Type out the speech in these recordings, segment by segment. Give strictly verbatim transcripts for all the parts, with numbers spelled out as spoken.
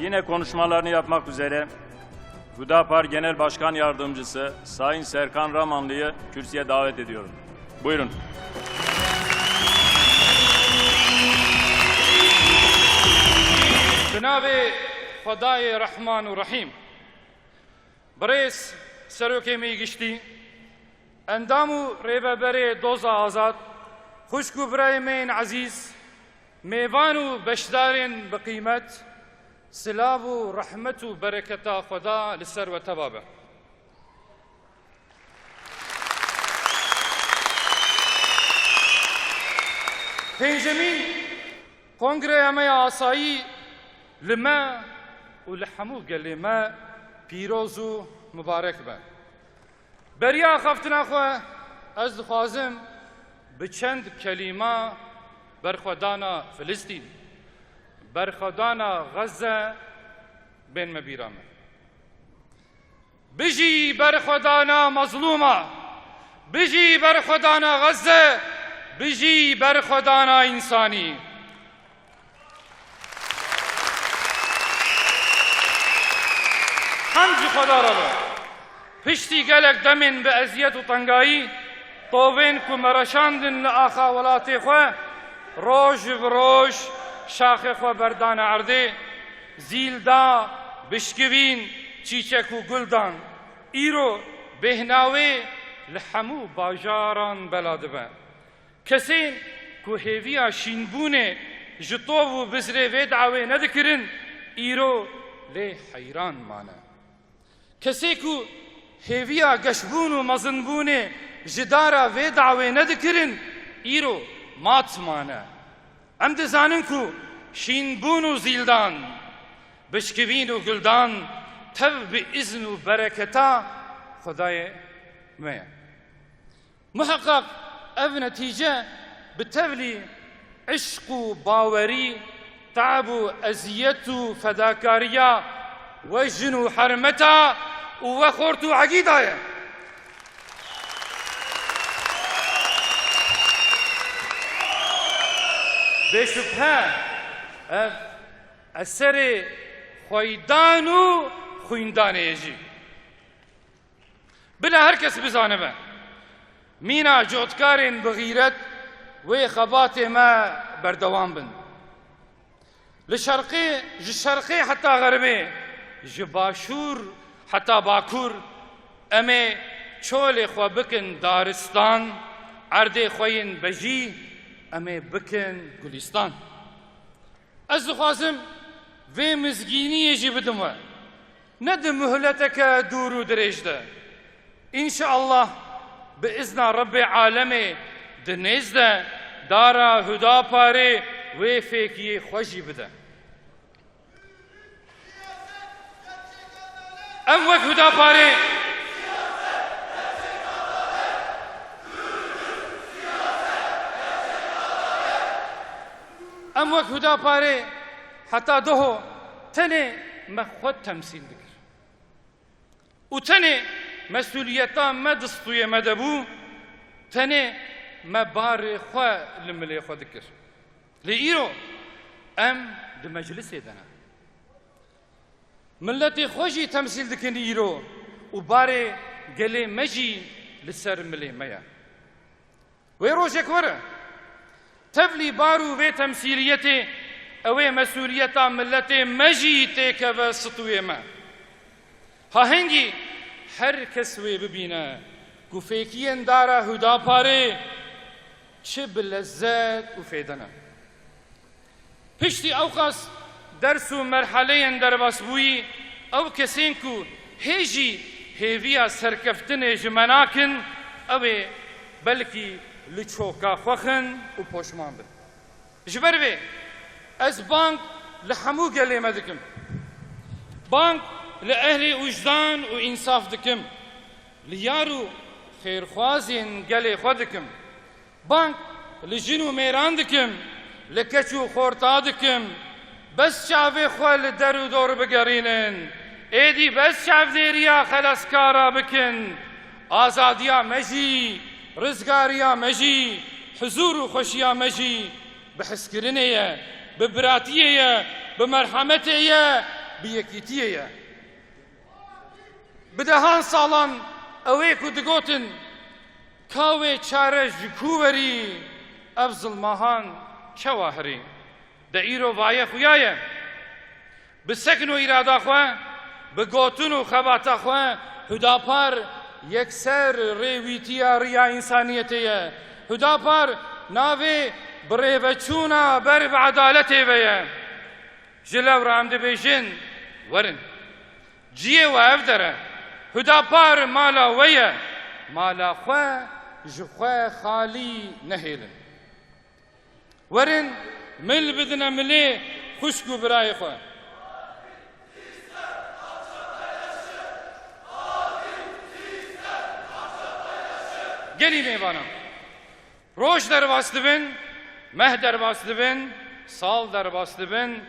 Yine konuşmalarını yapmak üzere Hüdapar Genel Başkan Yardımcısı Sayın Serkan Ramanlı'yı kürsüye davet ediyorum. Buyurun. Bi navê Xwedayê Rehman û Rehîm. Birêz Serokê me yê Giştî, endam û rêveberê Doza Azad, xwişk û birayê me yên ezîz, mêvan û beşdarên bi qîmet, silav û rehmet û bereketa Xweda li ser we teva be. Pêncemîn Kongreya me ya asayî li me û li hemû gelê me pîroz û mibarek be. Beriya axaftina xwe ez dixwazim bi çend kelîma berxwedana Filistîn, berxwedana Xezze bên me bîra me. Bijî berxwedana mezlûma, bijî berxwedana Xezze, bijî berxwedana însanî. Hemd ji Xweda re be. Piştî gelek demên bi eziyet û tengayî, tovên ku me reşandin li axa welatê xwe, roj bi roj şaxê xwe berdane erdê, zîl da, bişkivîn, çîçek û gul dan. Îro bêhna wê li hemû bajaran bela dibe. Kesên ku hêviya şînbûnê ji tov û bizrê vê dawê nedikirin, îro lê heyran mane. Kesê ku hêviya geşbûn û mezinbûnê ji dara vê dawê nedikirin, îro mat mane. Em dizanin ku şînbûn û zîldan, bişkivîn û guldan tev bi îzn û bereketa Xwedayê me ye. Muheqeq ev netîce bi tevlî îşq û bawerî, teab û eziyet û fedakariya we jin û hermeta û we xort û egîda ye. Bêşubhe ev eserê xweydan û xwîndanê ye jî. Bila her kes bizanibe, mîna cotkarên bi xîret wê xebatê me berdewam bin. Li şerqê, ji şerqê heta xerbê, ji başûr heta bakur, em ê çolê xwe bikin daristan, erdê xwe yên bejî em ê bikin gulîstan. Ez dixwazim vê mizgîniyê jî bidim we. Ne di muhleteke dûr û dirêj de. Înşeallah bi izna Rebbê alemê di nêz de dara Hudaparê wê fêkiyê xwe jî bide. Em wek Hudaparê Em wek Hudaparê heta doho tenê me xwe temsîl dikir. Û tenê mesûliyeta me di stûyê me de bû, tenê me barê xwe li milê xwe dikir. Lê îro em di meclisê de ne. Miletê xwe jî temsîl dikin îro û barê gelê me jî li ser milê me ye. Wê rojek were, tevlî bar û vê temsîliyetê ew ê mesûliyeta miletê me jî têkeve stûyê me. Ha hingî her kes wê bibîne ku fêkiyên dara Hudaparê çi bi lezzet û fêde ne. Piştî ewqas ders û merheleyên derbasbûyî, ew kesên ku hê jî hêviya serkeftinê ji me nakin, ew ê belkî li çoka xwe xin û poşman bin. Ji ber vê ez bang li hemû gelê me dikim. Bang li ehlê wijdan û însaf dikim. Li yar û xêrxwazên gelê xwe dikim. Bang li jin û mêran dikim, li keç û xorta dikim. Bes çavê xwe li der û dor bigerînin. Êdî bes çavdêriya xeleskara bikin. Azadiya me jî, rizgariya me jî, huzûr û xweşiya me jî bi hizkirinê ye, bi biratiyê ye, bi merhemetê ye, bi yekîtiyê ye. Bi dehan salan ew ê ku digotin, ka wê çare ji ku werî, ev zilmahan çawa herî? De îro vaye xuya ye. Bi sekn û îrada xwe, bi gotin û xebata xwe Hudapar yekser rêwîtiya riya însaniyetê ye. Hudapar navê birêveçûna ber bi edaletê ve ye. Ji lewra em dibêjin, werin. Ciyê we ev der e. Hudapar mala we ye. Mala xwe ji xwe xalî nehêlin. Werin, mil bidine milê xwişk û birayê xwe. Gelî mêvanan. Roj derbas dibin, meh derbas dibin, sal derbas dibin,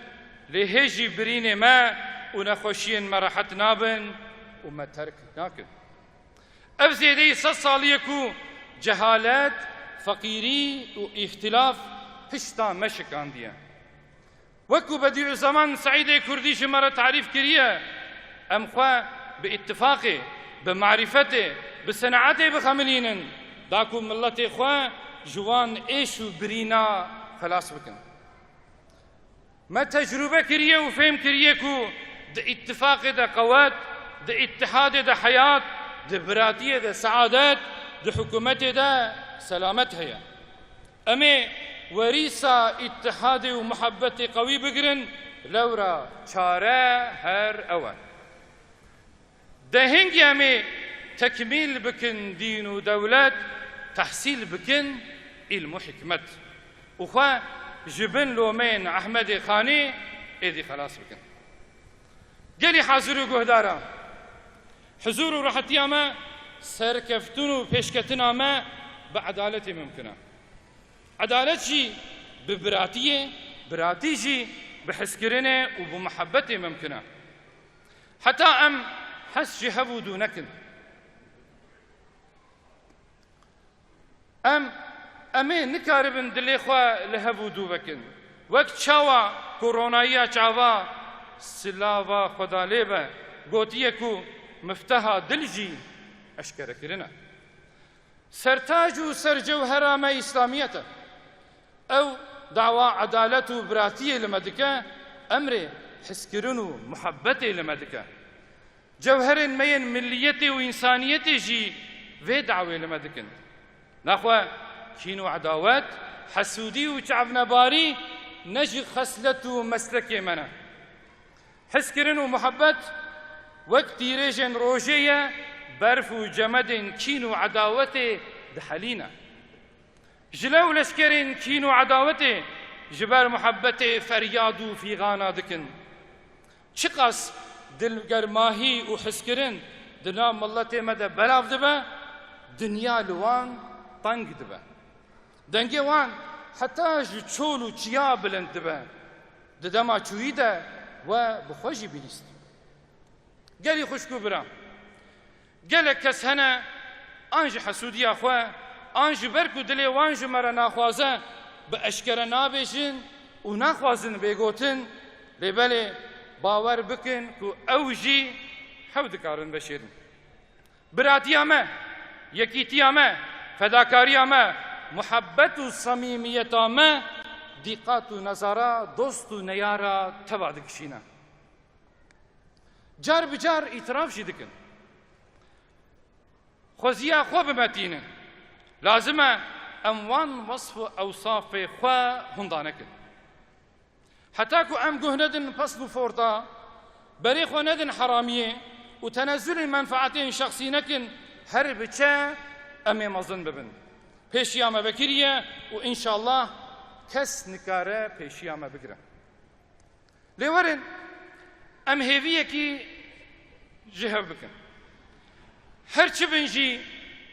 lê hê jî birînê me û nexweşiyên me rehet nabin û me terk nakin. Ev zêdeyî sed salî ye ku cehalet, feqîrî û îhtilaf pişta me şikandiye. Wek ku Bedîuzzeman Seîdê Kurdî ji me re tarîf kiriye, em xwe bi îtifaqê, bi marîfetê, bi senaetê bixemilînin, da ku miletê xwe ji wan êş û birîna xelas bikin. Me tecrûbe kiriye û fêm kiriye ku di îtifaqê de qewet, di îtihadê de heyat, di biratiyê de seadet, di hikûmetê de selamet heye. Em ê werîsa îtihadê û muhebbetê qewî bigirin, lewra çare her ew e. De hingî em ê tekmîl bikin dîn û dewlet, tehsîl bikin îlm û hikmet û xwe ji bin lomeyên Ehmedê Xanî êdî xelas bikin. Gelî hazir û guhdara, huzur û rehetiya me, serkeftin û pêşketina me bi edaletê mimkin e. Edalet jî bi biratiyê, biratî jî bi hizkirinê û bi muhebbetê mimkin e. Heta em hez ji hev û dû nekin. Em, em ê nikaribin dilê xwe li hev û dû vekin. Wek çawa koronaya çava silava Xweda lê be gotiye ku mifteha dil jî eşkere kirine. Sertac û sercewhera me îslamiyet e. Ew dawa edalet û biratiyê li me dike, emrê hizkirin û muhebbetê li me dike. Cewherên me yên milliyetê û însaniyetê jî vê dawê li me dikin. Naxwe kîn û edawet, hesûdî û çavnebarî ne ji xeslet û meslekê me ne. Hizkirin û muhebbet wek tîrêjên rojê ye, berf û cemedên kîn û edawetê dihelîne. Jile û leşkerên kîn û edawetê ji ber muhebbetê feryad û fîxana dikin. Çiqas dilgermahî û hizkirin di nav miletê me de belav dibe, dinya li wan teng dibe. Dengê wan heta ji çol û çiya bilind dibe. Di dema çûyî de we bi xwe jî bihîst. Gelî xwişk û bira, gelek kes hene an ji hesûdiya xwe, an ji ber ku dilê wan ji me re naxwaze, bi eşkere nabêjin û naxwazin bê gotin, lê belê bawer bikin ku ew jî hew dikarin veşêrin. Biratiya me, yekîtiya me, fedakariya me, muhebbet û samîmiyeta me, dîqat û nezara dost û neyara teva dikişîne. Car bi car îtiraf jî dikin. Xweziya xwe bimetînin. Lazim e em wan wesf û ewsafê xwe hunda nekin. Heta ku em guh nedin pesl û forta, berê xwe nedin heramiyê û tenezulên menfaetên şexsî nekin, her biçe em ê mezin bibin. Pêşiya me vekirî ye û înşallah kes nikare pêşiya me bigire. Lê werin, em hêviyekî ji hev bikin. Her çi bin jî,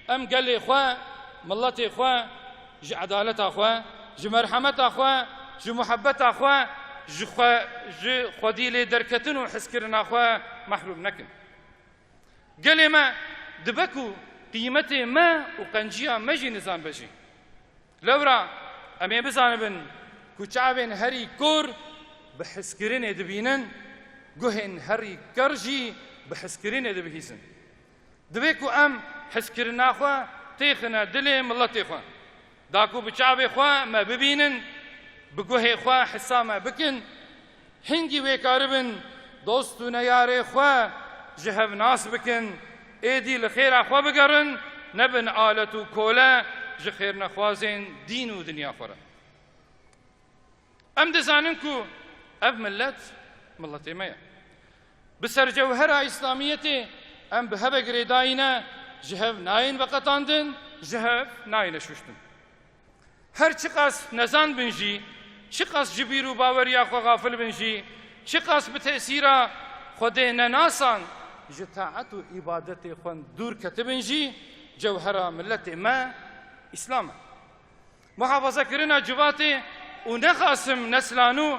em gelê xwe, miletê xwe, ji edaleta xwe, ji merhemeta xwe, ji muhebbeta xwe, ji xwe, ji xwedî lê derketin û hizkirina xwe mehrûm nekin. Gelê me dibe ku qîmetê me û qenciya me jî nizan be jî. Lewra em ê bizanibin ku çavên herî kor bi hizkirinê dibînin, Guhên herî ker jî bi hizkirinê dibihîzin. Divê ku em hizkirina xwe têxine dilê miletê xwe. Da ku bi çavê xwe me bibînin, bi guhê xwe hisa me bikin, hingî wê karibin dost û neyarê xwe ji hev nas bikin, êdî li xêra xwe bigerin, nebin alet û kole ji xêrnexwazên dîn û dinya xwe re. Em dizanin ku ev millet, milletê me ye. Bi ser cewhera Îslamiyetê em bi hev ve girêdayî ne, ji hev nayên veqetandin, ji hev nayêne şûştin. Her çiqas nezan bin jî, çiqas ji bîr û baweriya xwe xafil bin jî, çiqas bi tesîra Xwedê nenasan ji taet û îbadetê xwe dûr ketibin jî, cewhera milletê me Îslam e. Muhafazekirina civatê û nexasim nesla nû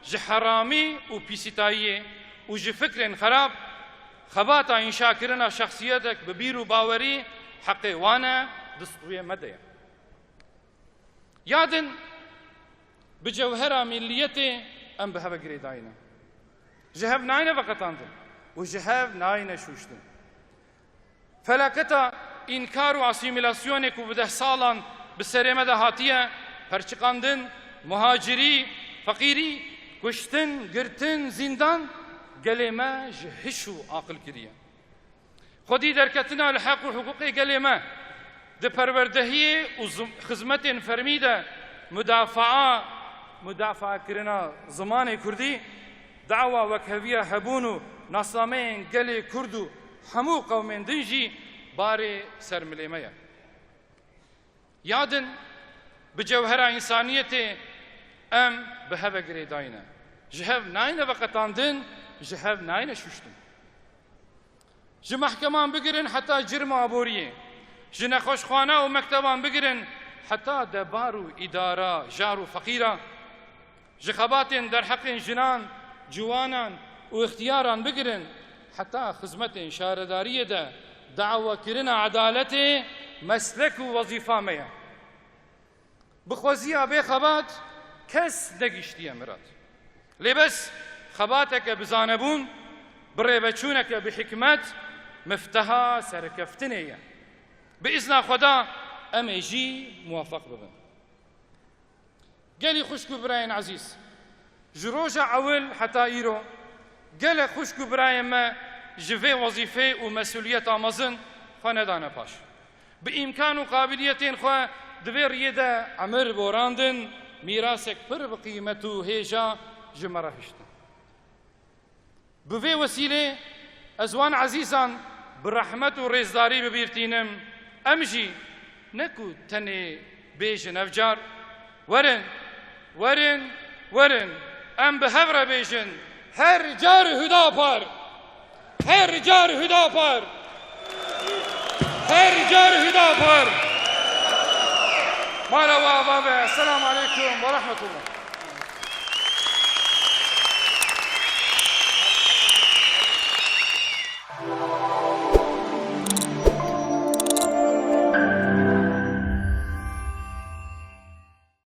ji heramî û pîsîtayiyê û ji fikrên xerab, xebata înşakirina şexsiyetek bi bîr û bawerî heqê wan e, di stûyê me de ye. Ya din bi cewhera milliyetê em bi hev ve girêdayî ne. Ji hev nayêne veqetandin û ji hev nayêne şûştin. Felaketa înkar û asîmîlasyonê ku bi deh salan bi serê me de hatiye, perçiqandin, muhacirî, feqîrî, kuştin, girtin, zîndan, gelê me ji hiş û aqil kiriye. Xwedî derketina li heq û hiqûqê gelê me di perwerdehiyê û zim-, xizmetên fermî de mudafaa, mudafaakirina zimanê kurdî, dawa wekheviya hebûn û nasnameyên gelê kurd û hemû qewmên din jî barê ser milê me ye. Ya din bi cewhera însaniyetê em bi hev ve girêdayî ne. Ji hev nayêne veqetandin, ji hev nayêne şûştin. Ji mehkeman bigirin heta cirma aboriyê, ji nexweşxwana û mekteban bigirin heta debar û îdara jar û feqîra, ji xebatên derheqên jinan, ciwanan û ixtiyaran bigirin heta xizmetên şaredariyê de dawakirina edaletê meslek û wezîfa me ye. Bi xweziya bê xebat kes negihiştiye mirad. Lê bes xebateke bi zanebûn, bi rêveçûneke bi hikmet, mifteha serkeftinê ye. Bi îzna Xweda em ê jî muwefeq bibin. Gelî xwişk û birayên ezîz, ji roja ewil heta îro gelek xwişk û birayên me ji vê wezîfê û mesûliyeta mezin xwe nedane paş. Bi îmkan û qabiliyetên xwe di vê riyê de emir borandin, mîrasek pir bi qîmet û hêja ji me re hiştin. Bi vê wesîlê ez wan ezîzan bi rehmet û rêzdarî bi bîr tînim. Em jî ne ku tenê bêjin ev car, werin, werin, werin, em bi hev re bêjin, her car Hudapar, her car Hudapar, her car Hudapar. Mala we ava be. Esselamu aleykum ve rahmetullah.